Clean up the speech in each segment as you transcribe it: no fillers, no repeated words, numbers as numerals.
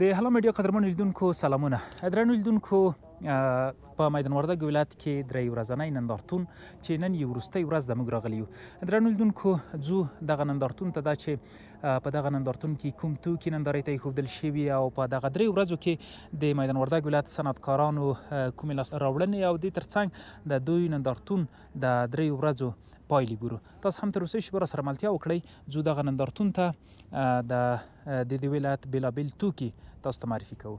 د هلا میډیا قدرمنو لیدونکو سلامونه. درنو لیدونکو، په میدان وردګ ولایت کې درې ورځنی نندارتون چې نن یې وروستۍ ورځ ده موږ راغلي یو. درنو لیدونکو، ځو دغه نندارتون ته، دا چې په دغه نندارتون کې کوم توکي نندارې ته ایښودل شوي او په دغه درې ورځو کې د میدان وردګ ولایت صنعتکارانو کومې لاسته راوړنې او دې ترڅنګ د دوی نندارتون د درې ورځو پایلې ګورو. تاسو هم تر اوسه شیبه راسره ملتیا وکړئ. ځو دغه نندارتون ته، د دې ولایت بېلابېل توکي تاسو ته معرفي کوو.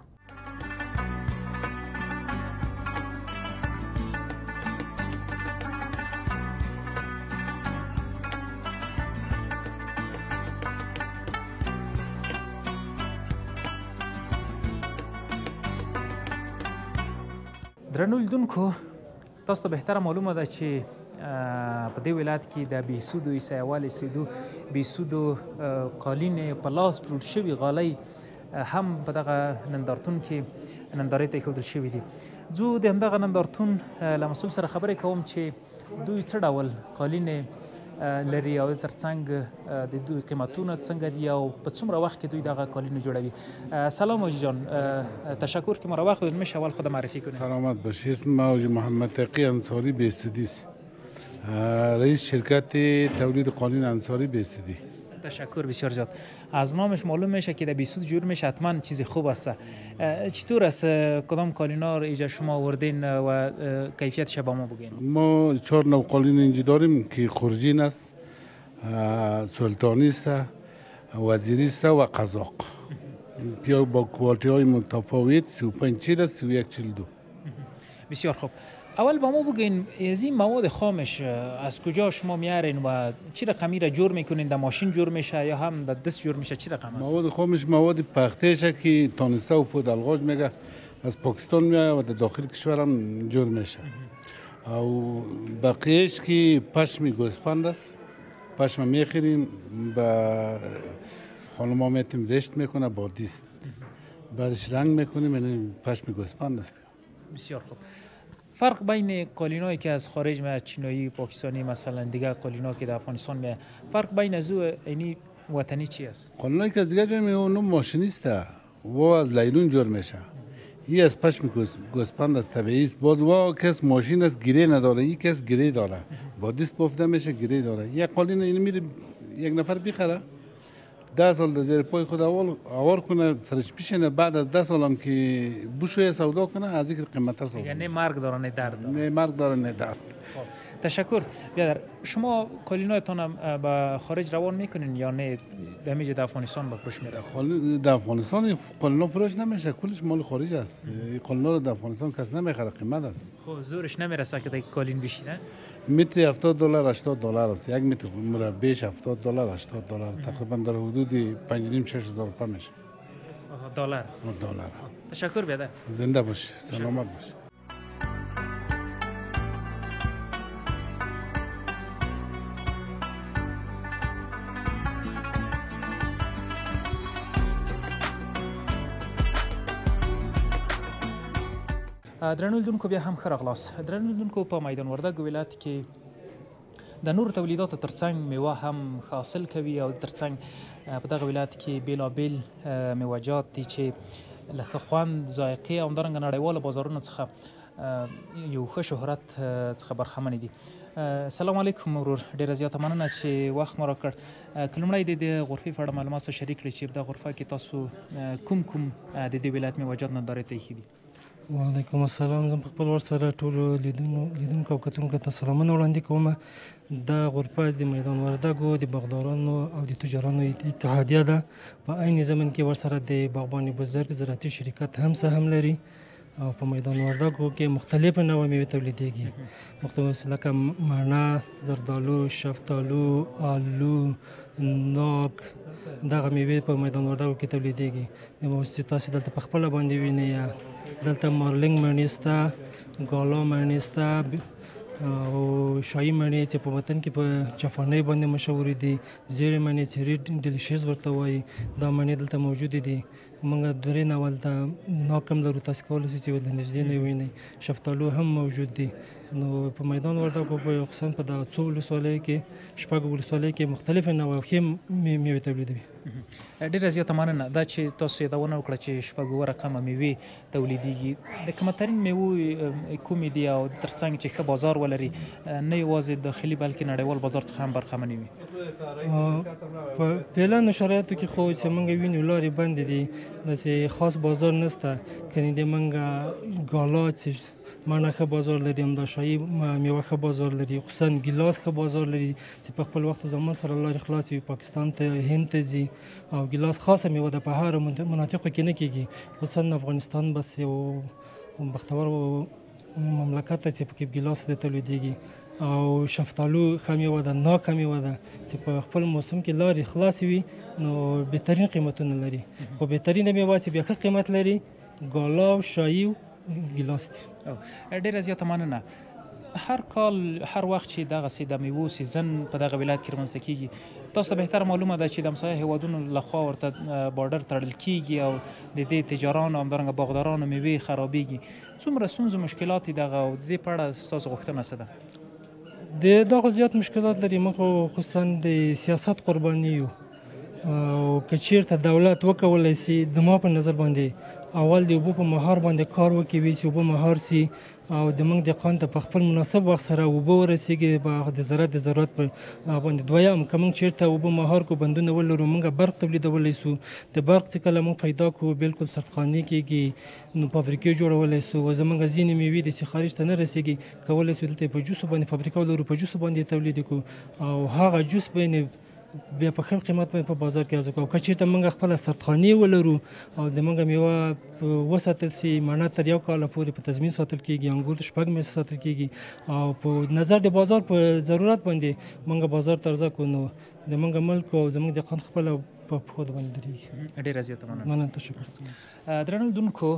درنو لیدونکو، تاسو ته بهتره معلومه ده چې په دې ولایت کې د بهسودو عیسایوالې سیدو بهسودو قالینې په لاس جوړ شوي غالۍ هم په دغه نندارتون کې نندارې ته ایښودل شوي دي. ځو د همدغه نندارتون له مسؤل سره خبرې کوم چې دوی څه ډول قالینې لري او ترڅنګ د دوی قیمتونه څنګه دي او په څومره وخت کې دوی دغه قالینې جوړوي. سلام حاجی جان، تشکر که مرا وقت دادید. میشه اول خود معرفی کنید؟ سلامت باشی. اسم ما حاجی محمد تقی انصاری بهسودی است، رئیس شرکت تولید قالین انصاری بهسودی. تشکر بسیار زیاد. از نامش معلوم میشه که در بهسود جور میشه، حتما چیز خوب است. چطور است کدام قالینا رو اینجا شما آوردین و کیفیتش با ما بگین؟ ما 4 نوع قالین اینجا داریم که خرجین است، سلطانی است، وزیری است و قزاق. با کوالیتی های متفاوت 35 40 است، 31 42. بسیار خوب. اول با ما بگین از این مواد خامش از کجا شما میارین و چی رقمی را جور میکنین؟ در ماشین جور میشه یا هم در دست جور میشه؟ چی رقم است؟ مواد خامش مواد پخته که تانسته و فود الغاج میگه، از پاکستان میایه و در داخل کشور هم جور میشه. او بقیهش که پشم گوسفند است، پشم میخریم به خانم ها میتیم رشت میکنه با دست، بعدش رنگ میکنیم، یعنی پشم گوسفند است. بسیار خوب. فرق بین قالینایی که از خارج میاد، چینایی، پاکستانی مثلا، دیگه قالینا که در افغانستان میاد، فرق بین از او اینی وطنی چی است؟ قالینایی که از دیگه جای میاد اونو ماشینیست و از لیلون جور میشه. این از پشم گوسفند است، طبیعی است. باز وا کس ماشین است گره نداره، این کس گره داره، با دست بافته میشه، گره داره. یک قالین این میره یک نفر بخره 10 سال در زیر پای خود اول کنه، سرش پیشنه، بعد از 10 سال هم که بوشوی سودا کنه از اینکه قیمت‌تر سودا. یعنی مرگ داره نه درد داره. نه مرگ داره نه درد. خب تشکر. بیادر، شما قالینایتان هم به خارج روان میکنین یا نه در در افغانستان به فروش میره؟ در افغانستان قالینا فروش نمیشه، کلش مال خارج است. قالینا رو در افغانستان کس نمیخره، قیمت است. خب زورش نمیرسه که در قالین بشینه. متری 70 دلار 80 دلار است، یک متر مربعش 70 دلار 80 دلار، تقریبا در حدود 5.5 6 هزار روپیه میشه. دلار. دلار. تشکر بیادر. زنده باشی، سلامت باشی. درنو لیدونکو، بیا هم ښه راغلاست. درنو لیدونکو، په میدان وردګ ولایت کې د نورو تولیداتو ترڅنګ میوه هم ښه حاصل کوي او ترڅنګ په دغه ولایت کې بېلابېل میوهجات دي چې له ښه خوند، ذایقې او همدارنګه نړیوالو بازارونو څخه یو ښه شهرت څخه برخمنې دي. سلام علیکم ورور، ډېره زیاته مننه چې وخت مو راکړ. که لومړی د دې غرفې په اړه معلومات سره شریک کړئ چې په دغه غرفه کې تاسو کوم کوم د دې ولایت میوهجات نندارې ته ایښي دي؟ وعلیکم السلام. زه په خپل ور سره ټولو لیدونکو او کتونکو ته سلامونه وړاندې کوم. دا غرفه د میدان وردګو د باغدارانو او د تجارانو اتحادیه ده. په عین زمن کې ورسره د باغبان بزرګ زراعتي شرکت هم سهم لري او په میدان وردګو کې مختلفې نوع میوې تولیدېږي، مختلف لکه مڼه، زردالو، شفتالو، آلو، ناک، دغه میوې په میدان وردګو کې تولیدېږي. چې تاسې دلته په خپله باندې وینئ، دلته مارلینګ مڼې سته، ګالا مڼې سته او شاهي مڼې چې په وطن کې په چفانۍ باندې مشهورې دي، زیړې مڼې چې ریډ ډیلیشیز ورته وایي، دا مڼې دلته موجودې دي. موږ درې نوع هلته ناک هم لرو، تاسو کولی شئ چې له نږدې نه یې ووینئ. شفتالو هم موجود دي. نو په میدان وردګو په خصوصا په دغه څو ولسوالیو کې، شپږو ولسوالیو کې مختلفې نوع او ښې میوې تولیدوي. ډېره زیاته مننه. دا چې تاسو یادونه وکړه چې شپږ اووه رقمه میوې تولیدېږي، د کمترین میوو کومې دي او ترڅنګ چې ښه بازار ولري، نه یوازې داخلي بلکې نړیوال بازار څخه هم برخمنې وي؟ په فعلا شرایطو کې خو چې موږ وینو لارې بندې دي، داسې خاص بازار نشته. کنې د موږ ګالا چې مڼه ښه بازار لري، همدا شاهي میوه ښه بازار لري، خصوصا ګیلاس ښه بازار لري چې په خپل وخت زمان سره لارې خلاصې وي، پاکستان ته هند ته ځي. او ګیلاس خاصه میوه ده، په هر مناطقو کې نه کېږي. خصوصا افغانستان بس یو بختور مملکت دی چې پکې ګیلاس تولیدېږي. او شفتالو ښه میوه ده، ناک ښه میوه ده چې په خپل موسم کې لارې خلاصې وي نو بهترین قیمتونه لري. خو بهترینه میوه چې بیا ښه قیمت لري ګالا او شاهي ګیلاس دي. ډېره زیاته مننه. هر کال هر وخت چې دغسې د میوو season په دغه ولایت کې رامنځته کېږي، تاسو ته بهتره معلومه ده چې د همسایه هېوادونو لخوا ورته border تړل کېږي او د دې تجارانو همدارنګه باغدارانو میوې خرابېږي. څومره ستونزو مشکلات دي دغه، او د دې په اړه ستاسو غوښتنه څه ده؟ د دغه زیات مشکلات لري. موږ خصوصا د سیاست قرباني یو، او که چیرته دولت وکولی سي د ما په نظر باندې اول د اوبو په مهار باندې کار وکوي چې اوبه مهار سي او د موږ دهقان ته په خپل مناسب وخت سره اوبه ورسېږي د زراعت د ضرورت په باندې. دویم، که موږ چیرته اوبه مهار کو، بندونه ولرو، موږ برق تولیدولی سو. د برق چې کله موږ پیدا کړو بالکل سردخانې کېږي، نو فابریکې جوړولی سو. زموږ ځینې میوې دي چې خارج ته نه رسېږي، کولی سو دلته په جوسو باندې فابریکه ولرو، په جوسو باندې تولید کړو او هغه جوس به بیا په ښه قیمت باندې په بازار کې عرضه کوو. که چیرته موږ خپله سردخانې ولرو او د موږ میوه وساتل سي، مڼه تر یو کاله پورې په تضمین ساتل کېږي، انګور شپږ میاشتې ساتل کېږي، او په نظر د بازار په ضرورت باندې موږ بازار ته عرضه کړو، نو د موږ ملک او زموږ دهقان خپله په پښو باندې درېږي. ډېره زیاته مننه. مننه، تشکر. درنو لیدونکو،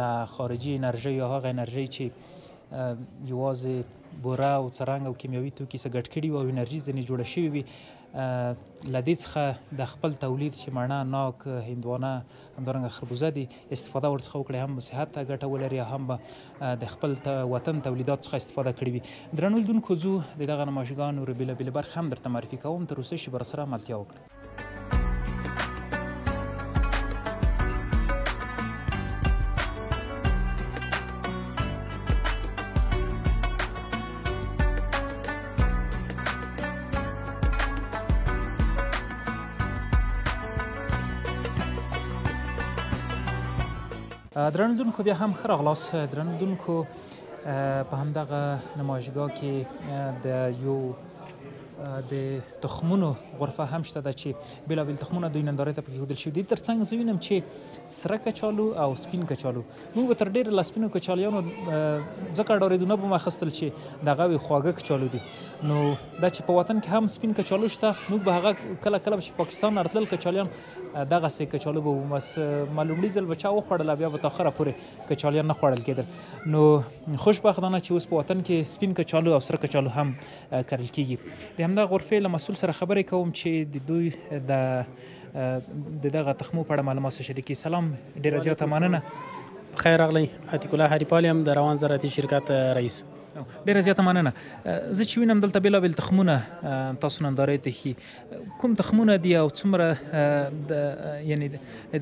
له خارجي انرژۍ او هغه انرژۍ چې یوازې بوره او څرنګ او کیمیاوي توکي څه ګډ کړي وي او انرژي ځینې جوړه شوې وي، له دې څخه د خپل تولید چې مڼه، ناک، هندوانه، همدارنګه خربوزه دي، استفاده ورڅخه وکړي، هم به صحت ته ګټه ولري او هم به د خپل وطن تولیدات څخه استفاده کړې وي. درنو لیدونکو، ځو د دغه نمایشګاه نورې بېلابېلې برخې هم درته معرفي کوم. تر اوسه شي به راسره ملتیا وکړئ. درنو لیدونکو، بیا هم ښه راغلاست. درنو لیدونکو، په همدغه نمایشګاه کې د یو د تخمونو غرفه هم شته ده چې بېلابېل تخمونه دوی نندارې ته پکې ښودل شوي دي. ترڅنګ زه وینم چې سره کچالو او سپین کچالو، موږ به تر ډېره له سپینو کچالیانو ځکه ډارېدو نه به مو اخیستل چې دغه وي خواږه کچالو دي. نو دا چې په وطن کې هم سپین کچالو شته، موږ به هغه کله کله به چې پاکستان نه راتلل کچالیان دغسې کچالو به وو، بس ما لومړي ځل به چا وخوړله، بیا به تر اخره پورې کچالیان نه خوړل کېدل. نو خوشبختانه چې اوس په وطن کې سپین کچالو او سره کچالو هم کرل کېږي. د همدغه غرفې له مسؤل سره خبرې کوم چې د دوی د دغه تخمو په اړه معلومات سره شریک کړي. سلام، ډېره زیاته مننه. بخیر راغلی. عتیق الله هریپال یم، د روان زراعتي شرکت رئیس. ډېره زیاته مننه. زه چې وینم دلته بېلابېل تخمونه تاسو نندارې ته ښي، کوم تخمونه دي او څومره یعنې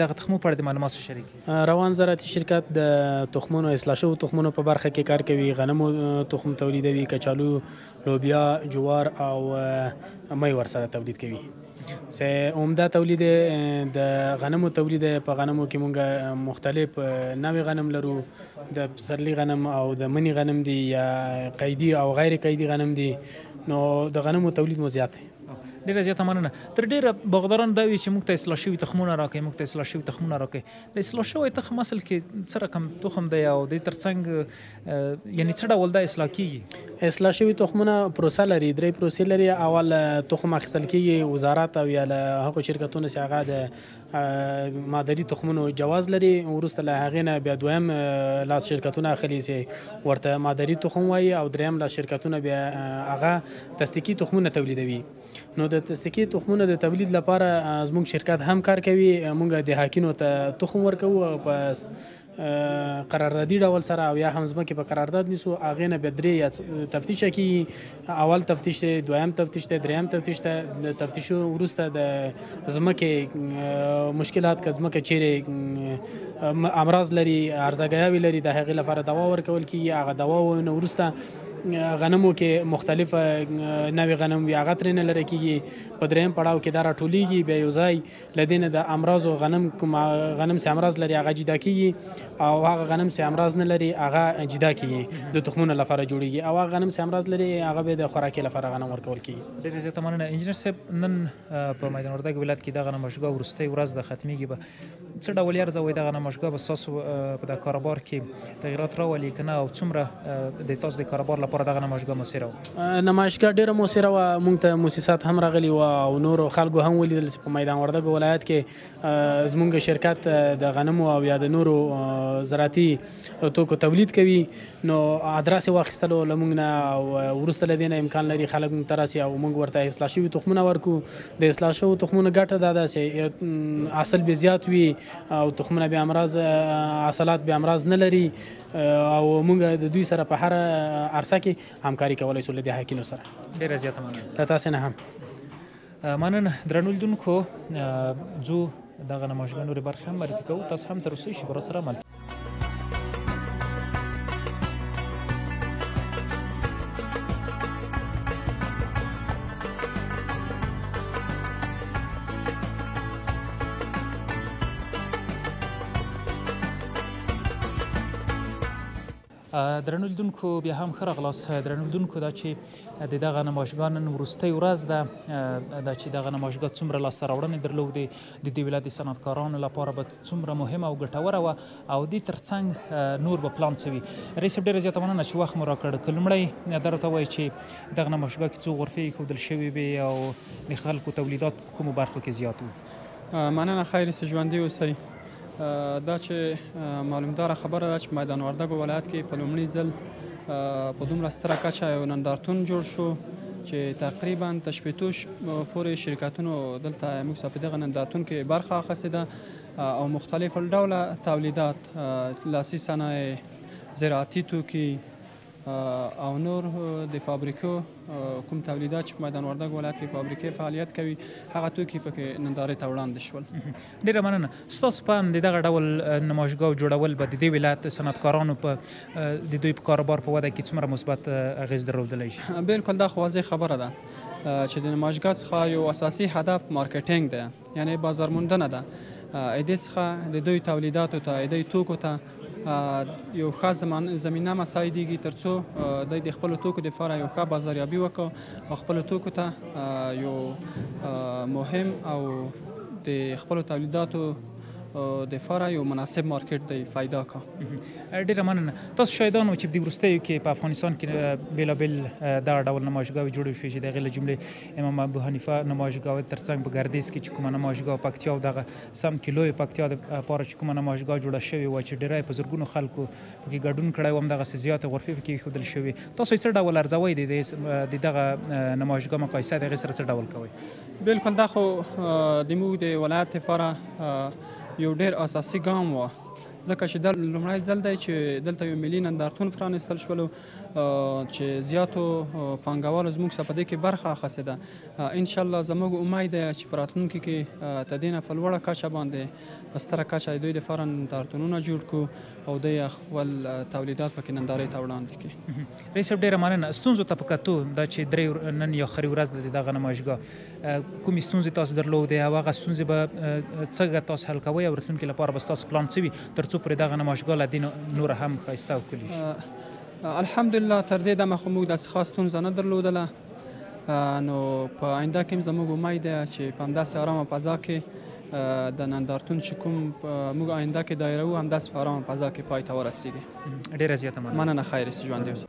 دغه تخمو په اړه د معلومات سره شریک کړي؟ روان زراعتي شرکت د تخمونو اصلاح شوو تخمونو په برخه کې کار کوي. غنمو تخم تولیدوي، کچالو، لوبیا، جوار او مۍ ورسره تولید کوي. چې عمده تولید د غنمو تولید، په غنمو کې مونږ مختلف نوې غنم لرو، د پسرلي غنم او د مني غنم دي، یا قیدي او غیر قیدي غنم دي. نو د غنمو تولید مو زیات دی. ډېره زیاته مننه. تر ډېره باغداران دا وي چې موږ ته اصلاح شوي تخمونه راکوي، موږ ته اصلاح شوي تخمونه راکوي. د اصلاح شوی تخم اصل کې څه رقم تخم دی او د دې ترڅنګ یعنې څه ډول دا اصلاح کېږي؟ اصلاح شوي تخمونه پروسه لري، درې پروسې لري. اول تخم اخیستل کېږي وزارت او یا له هغو شرکتونو چې هغه د مادري تخمونو جواز لري. وروسته له هغې نه بیا دویم لاس شرکتونه اخلي چې ورته مادري تخم وایي، او دریم لاس شرکتونه بیا هغه تصدیقي تخمونه تولیدوي. نو د د تصدیقي تخمونو د تولید لپاره زموږ شرکت هم کار کوي. موږ د حاکینو ته تخم ورکوو او په قراردادي ډول سره او یا هم ځمکې په قرارداد نیسو. هغې نه بیا درې یا تفتیش کېږي، اول تفتیش دی، دویم تفتیش دی، دریم تفتیش دی. د تفتیش وروسته د ځمکې مشکلات که ځمکه چیرې امراض لري، ارزګیاوې لري، د هغې لپاره دوا ورکول کېږي. هغه دواو نه وروسته غنمو کې مختلف نوې غنم وي، هغه ترې نه لرې کېږي. په دریم پړاو کې دا راټولېږي، بیا یو ځای له دې نه د امراضو غنم کوم غنم چې امراض لري هغه جدا کېږي او هغه غنم چې امراض نه لري هغه جدا کېږي، د تخمونو لپاره جوړېږي، او هغه غنم چې امراض لري هغه بیا د خوراکې لپاره غنم ورکول کېږي. ډېره زیاته مننه انجنیر صاحب. نن په میدان وردګ ولایت کې دغه نمایشګاه وروستۍ ورځ ده، ختمېږي به، څه ډول یې ارزوئ دغه نمایشګاه به ستاسو په دغه کاروبار کې تغیرات راولي که نه، او څومره د تاسو د کاروبار لپاره دغه نمایشګاه موثره وه؟ نمایشګاه ډېره موثره وه. موږ ته موسسات هم راغلي وه او نورو خلکو هم ولیدل چې په میدان وردګو ولایت کې زموږ شرکت د غنمو او یا د نورو زراعتي توکو تولید کوي. نو ادرس یې واخیستلو له موږ نه، او وروسته له دې نه امکان لري خلک موږ ته راسي او موږ ورته اصلاح شوي تخمونه ورکو. د اصلاح شوو تخمونو ګټه دا ده چې حاصل به زیات وي او تخمونه بې امراض، حاصلات بې امراض نه لري، او موږ د دوی سره په هر عرصه کې همکاري کولی شو له دې حاکینو سره. ډېره زیاته مننه. له تاسې نه هم مننه. درنو لیدونکو، ځو دغه نمایشګاه نورې برخې هم معرفي کوو، تاسو هم تر اوسه شي سره مل. درنو لیدونکو بیا هم ښه راغلاست. درنو لیدونکو، دا چې د دغه نمایشګاه نن وروستۍ ورځ ده، دا چې دغه نمایشګاه څومره لاسته راوړنې درلودې، د دې ولایت د صنعتکارانو لپاره به څومره مهمه او ګټوره وه، او دې ترڅنګ نور به پلان څه وي. رئیس صاحب ډېره زیاته مننه چې وخت مو راکړ. که لومړی دا راته ووایئ چې دغه نمایشګاه کې څو غرفې ایښودل شوې وې او د خلکو تولیدات په کومو برخو کې زیات وو؟ مننه، خیر سي، ژوندي اوسئ. دا چې معلومداره خبره ده چې میدان وردګو ولایت کې په لومړي ځل په دومره ستره کچه یو نندارتون جوړ شو چې تقریبا تر 60 پورې شرکتونو دلته موږ سره په دغه نندارتون کې برخه اخیستې ده او مختلف ډوله تولیدات، لاسي صنایع، زراعتي توکي او نور د فابریکو کوم تولیدات چې په میدان وردګ ولایت کې فابریکې فعالیت کوي هغه توکي پکې نندارې ته وړاندې شول. ډېره مننه. ستاسو په اند دغه ډول نمایشګاه جوړول به د دې ولایت صنعتکارانو په د دوی په کاروبار په وده کې څومره مثبت اغېز درلودلی شي؟ بالکل، دا خو واضح خبره ده چې د نمایشګاه څخه یو اساسي هدف marketing ده، یعنی بازار موندنه ده. دې څخه د دوی تولیداتو ته، د دوی توکو ته یو ښه زمینه مساعدېږي ترڅو دوی د خپلو توکو دپاره یو ښه بازاریابي وکړو او خپلو توکو ته یو مهم او د خپلو تولیداتو دپاره یو مناسب market دی پیدا کړه. ډېره مننه. تاسو شاهدان وو چې په دې وروستیو کې په افغانستان کې بېلابېل دا ډول نمایشګاوې جوړې شوې چې د هغې له جملې امام ابو حنیفه نمایشګاه ترڅنګ په ګردیز کې چې کومه نمایشګاه، پکتیا او دغه سمت کې لویې پکتیا دپاره چې کومه نمایشګاه جوړه شوې وه چې ډېری په زرګونو خلکو پکې ګډون کړی و، همدغسې زیاتې غرفې پکې ایښودل شوې. تاسو یې څه ډول ارزوئ؟ د دغه نمایشګاه مقایسه د هغې سره څه ډول کوئ؟ بالکل، دا خو د موږ د ولایت لپاره یو ډېر اساسي ګام و، ځکه چې دا لومړی ځل دی چې دلته یو ملي نندارتون پرانیستل شولو چې زیاتو پانګوالو زموږ سره په دې کې برخه اخیستې ده. انشاءالله زموږ امید دی چې په راتلونکي کې تر دې نه په لوړه کچه باندې، په ستره کچه د دوی دپاره نندارتونونه جوړ کړو او دوی خپل تولیدات پکې نندارې ته وړاندې کړي. رئیس صاحب ډېره مننه. ستونزو ته په کتو دا چې درې نن یا آخري ورځ ده د دغه نمایشګاه، کومې ستونزې تاسو درلودې او هغه ستونزې به څنګه تاسو حل کوئ او راتلونکي لپاره به ستاسو پلان څه وي تر څو پورې دغه نمایشګاه له دې نوره هم ښایسته او ښکلې شي؟ الحمدلله تر دې دمه خو موږ داسې خاص ستونزه نه درلودله، نو په آینده کې هم زموږ امید دی چې په همداسې ارامه فضا کې د نندارتون چې کوم موږ آینده کې دایروو همداسې په ارامه فضا کې پای ته ورسېږي. ډېره زیاته مننه. مننه، خیر اوسې، ژوندی اوسې.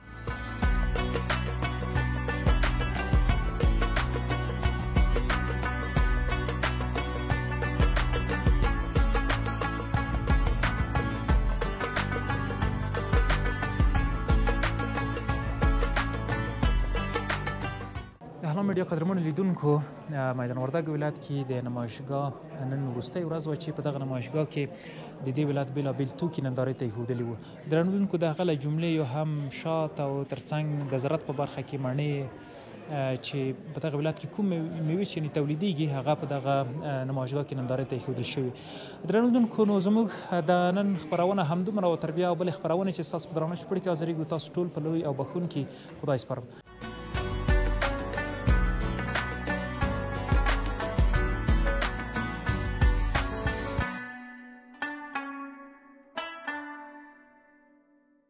پهلوان میډیا قدرمنو لیدونکو، میدان وردګ ولایت کې د نمایشګاه نن وروستۍ ورځ وه چې په دغه نمایشګاه کې د دې ولایت بېلابېل توکي نندارې ته ایښودلي وو. درنو لیدونکو، د هغه له جملې یو هم شات او ترڅنګ د زراعت په برخه کې مڼې چې په دغه ولایت کې کوم میوې چې تولیدېږي هغه په دغه نمایشګاه کې نندارې ته ایښودل شوي. درنو لیدونکو، نو زموږ د نن خپرونه همدومره وه. تر بیا بلې خپرونې چې ستاسو په درانه چوپړ کې حاضرېږو، تاسو ټول په لوی او بښونکي خدای سپارم.